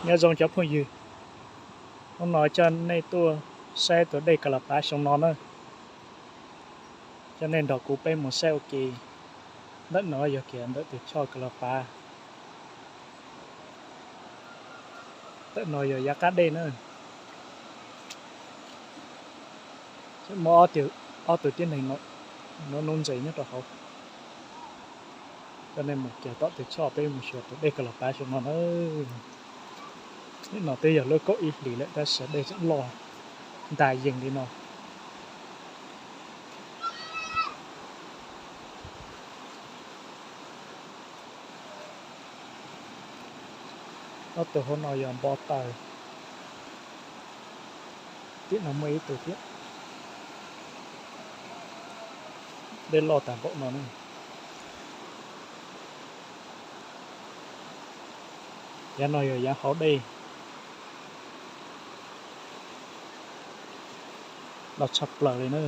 Nyob zoo cov phooj ywg, hnub no coj nej tuaj saib tus dej Kas Los Pav xyoo no na. Coj nej nrog kuv peb mus saib ua ke. Ntawm no yog kiag ntawm tus choj Kas Los Pav. Ntawm no yog yav qab dej na. Muaj ob tug tib neeg no, no nub ntses nyob rau hauv. Coj nej mus kiag tom tus choj peb mus xyuas tus dej Kas Los Pav xyoo no na. Nim no twb yog lub kaum ib hlis lawm tab sis dej tseem loj ntas yees li no. Ob tug hauv no yog npo taws. Tim no muaj ib tug thiab. Dej loj tag npaum no na. Yav no yog yav hauv dej, loj tshaj plaws li na.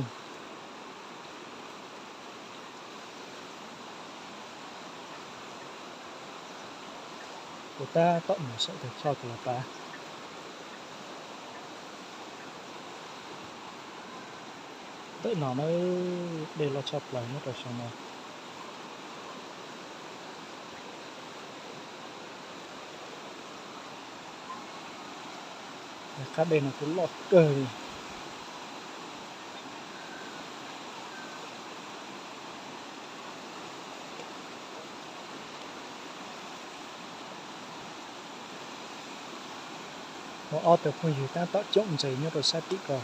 Kuv tab tom mus saib tus choj Kas Los Pav. Ntawm no na, dej loj tshaj plaws nyob rau xyoo no. Qab dej no kuj loj kawg li. Muaj ob tug phooj ywg tab tom coom ntses nyob rau sab tim ko.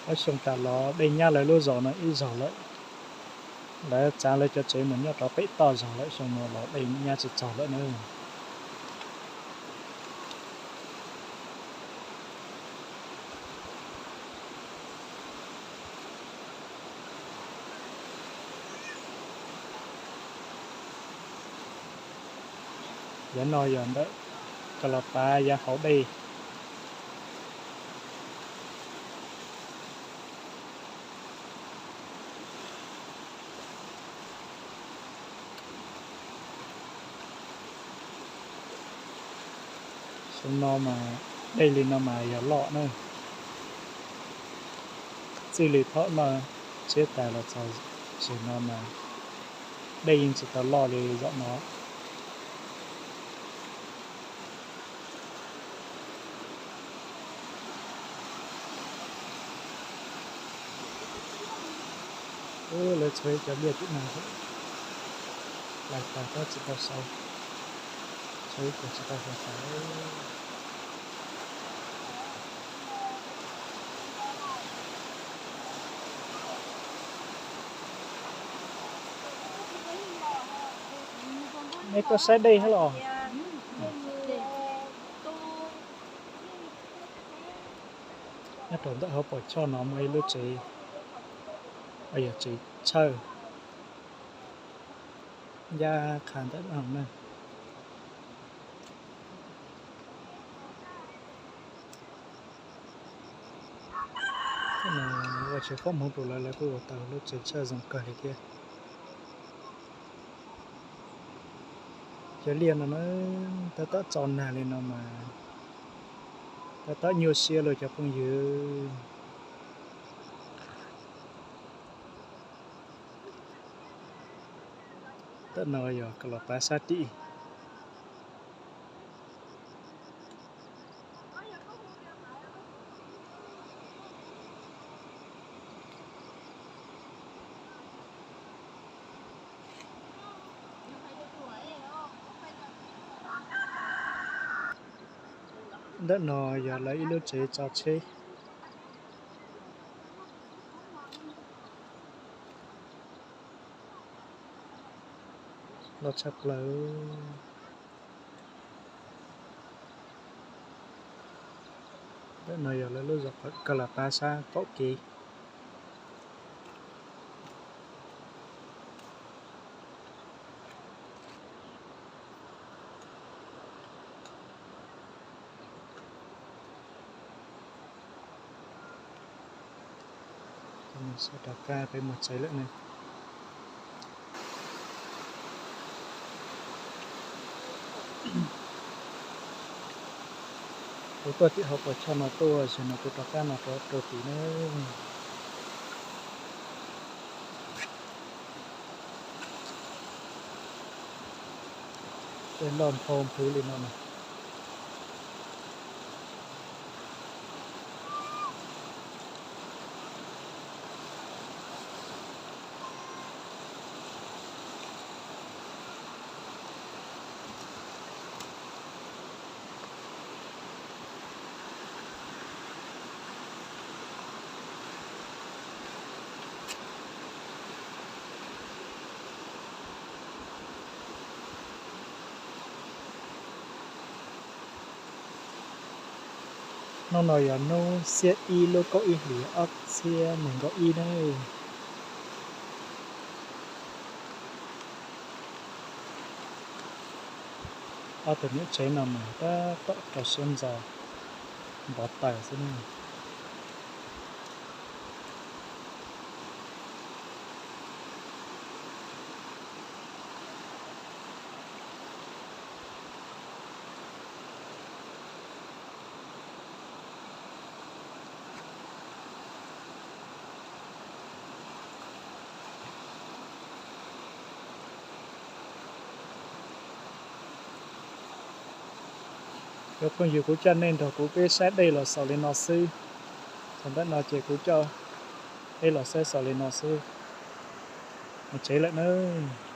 Ob xyoo tas los dej nyab lawv lub zos no ib zaug lawm. Lawv txav lawv cov tsev mus nyob rov pem toj zog lawm, xyoo no los dej nyab tsis txog lawm na. Yav no yog ntawm Kas Los Pav yav hauv dej. Xyoo no mas dej li no mas yog loj na. Txij li thaum no siab tas los txog xyoo no mas dej yeej tsis tau loj li zaum no. Lawv tshuav ib cov liaj tim no, lais tas tab tsis tau sau, tshuav ib cov tsis tau sau tas. Nej tuaj saib dej thiab los? Nyob rau ntawm hauv paus choj no muaj ib lub tsev, yog tsev tshawj ncaj qha ntawm no na. Ua tsev foom hmoov rau lawv, lawv kuj ua tau lub tsev tshawj zoo kawg li thiab. Cov liaj no na, tab tom txo nag li no mas tab tom nyuaj siab lawm cov phooj ywg. Ntawm no yog Kas Los Pav sab tim. Ntawm no yog lawv ib lub tsev tso tsheb. Loj tshaj plaws. Ntawm no yog lawv lub zos Kas Los Pav sab qaum kev. Sawv rov qab peb mus tsev lawm ne. Kuv tuaj tim hauv paus choj no tuaj, tam sim no kuv rov qab no rau rau tid na. Tej loj nphau nphwv li no na. Hnub no yog hnub xiab ib lub kaum ib hlis ob txhiab nees nkaum ib na. Ob tug niam tsev no mas tab tom rau siab ntxo npov taws xwb na. Cov phooj ywg, kuv coj nej nrog kuv peb saib dej los xaus li no xwb. Thaum ntawm no ces kuv coj peb los saib xaus li no xwb. Mus tsev lawm nawb.